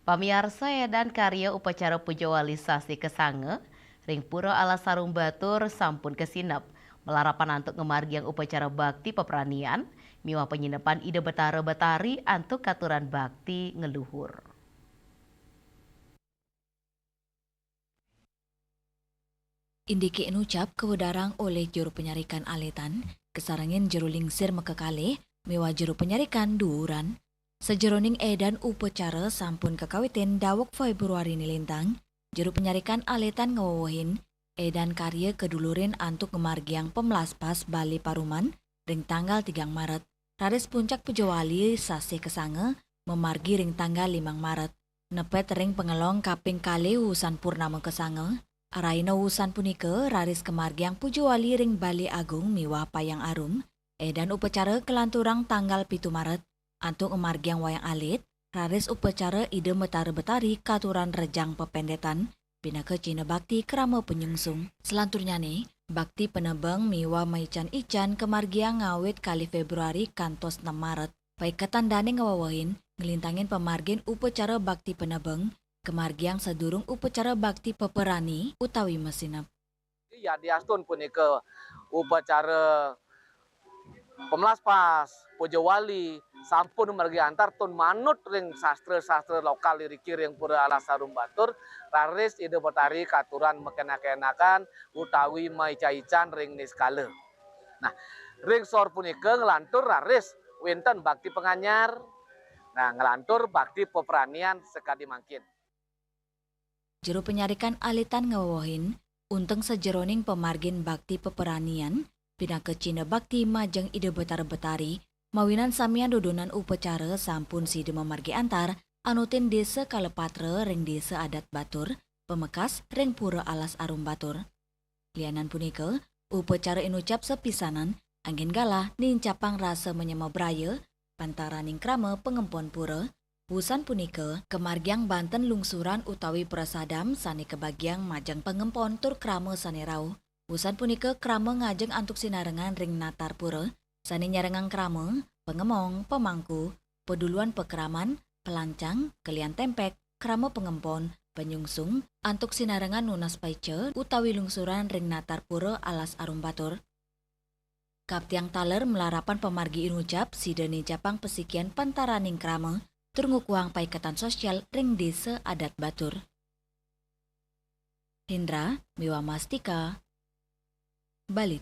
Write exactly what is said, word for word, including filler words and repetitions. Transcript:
Pamiarsa, édan karya upacara pujawali sasih kasanga ring Pura Alas Sarum Batur sampun kasineb, malarapan antuk ngamargiang upacara bakti peperanian miwah panyineban Ida Betara Betari antuk katuran bakti ngluhur. Indike inucap kawedarang olih juru panyarikan aletan, kasarengin juru lingsir makakalih miwah juru panyarikan duuran. Sajeroning édan upacara sampun kakawitin daweg Februari nilintang, juru panyarikan aletan ngawewehin édan karya kadulurin antuk ngamargiang pamlaspas bale paruman ring tanggal tigang Maret, raris puncak pujawali sasih kasanga mamargi ring tanggal limang Maret. Nepet ring pangelong kaping kalih wusan purnama kasanga, araina wusan punika raris kamargiang pujawali ring Bale Agung miwah Payang Arum. Édan upacara kalanturang tanggal pitu Maret antuk ngamargiang wayang alit, raris upacara Ida Betara Betari katuran rejang pependetan, pinaka cihna bakti krama panyungsung. Salanturnyané, bakti panebeng miwah maican-ican kamargiang ngawit kalih Februari kantos nem Maret. Paiketan dané ngawewehin nglintangin pamargin upacara bakti panebeng, kamargiang sadurung upacara bakti peperani utawi masineb. Yadiastun punika upacara pamlaspas, pujawali, sampun margi antar tun manut ring sastra-sastra lokal iriki ring Pura Alas Sarum Batur, raris Ida Betari katuran makenak-kenakan utawi maica-ican ring niskala. Nah, ring sor punika nglantur raris wénten bakti panganyar. Nah, nglantur bakti peperanian sakadi mangkin. Juru panyarikan aletan ngawewehin, unteng sajeroning pamargin bakti peperanian, pinaka cihna bakti majeng Ida Betara Betari, mawinan samian dudonan upacara sampun sida mamargi antar anutin Désa Kalapatra ring Désa Adat Batur, pamekas ring Pura Alas Arum Batur. Lianan punika, upacara inucap sapisanan anggén galah nincapang rasa manyama braya pantaraning krama pangempon pura. Wusan punika, kamargiang banten lungsuran utawi prasadam sané kabagiang majeng pangempon tur krama sané rauh. Wusan punika krama ngajeng antuk sinarengan ring natar pura, sané nyarengang krama, pangemong, pamangku, paduluan pakraman, palancang, kelian tempek, krama pangempon, panyungsung, antuk sinarengan nunas paica utawi lungsuran ring natar pura Alas Arum Batur. Kaptiang taler malarapan pamargi inucap sida nincapang pasikian pantaraning krama tur ngukuhang paiketan sosial ring Désa Adat Batur. Hendra miwah Mastika, Bali.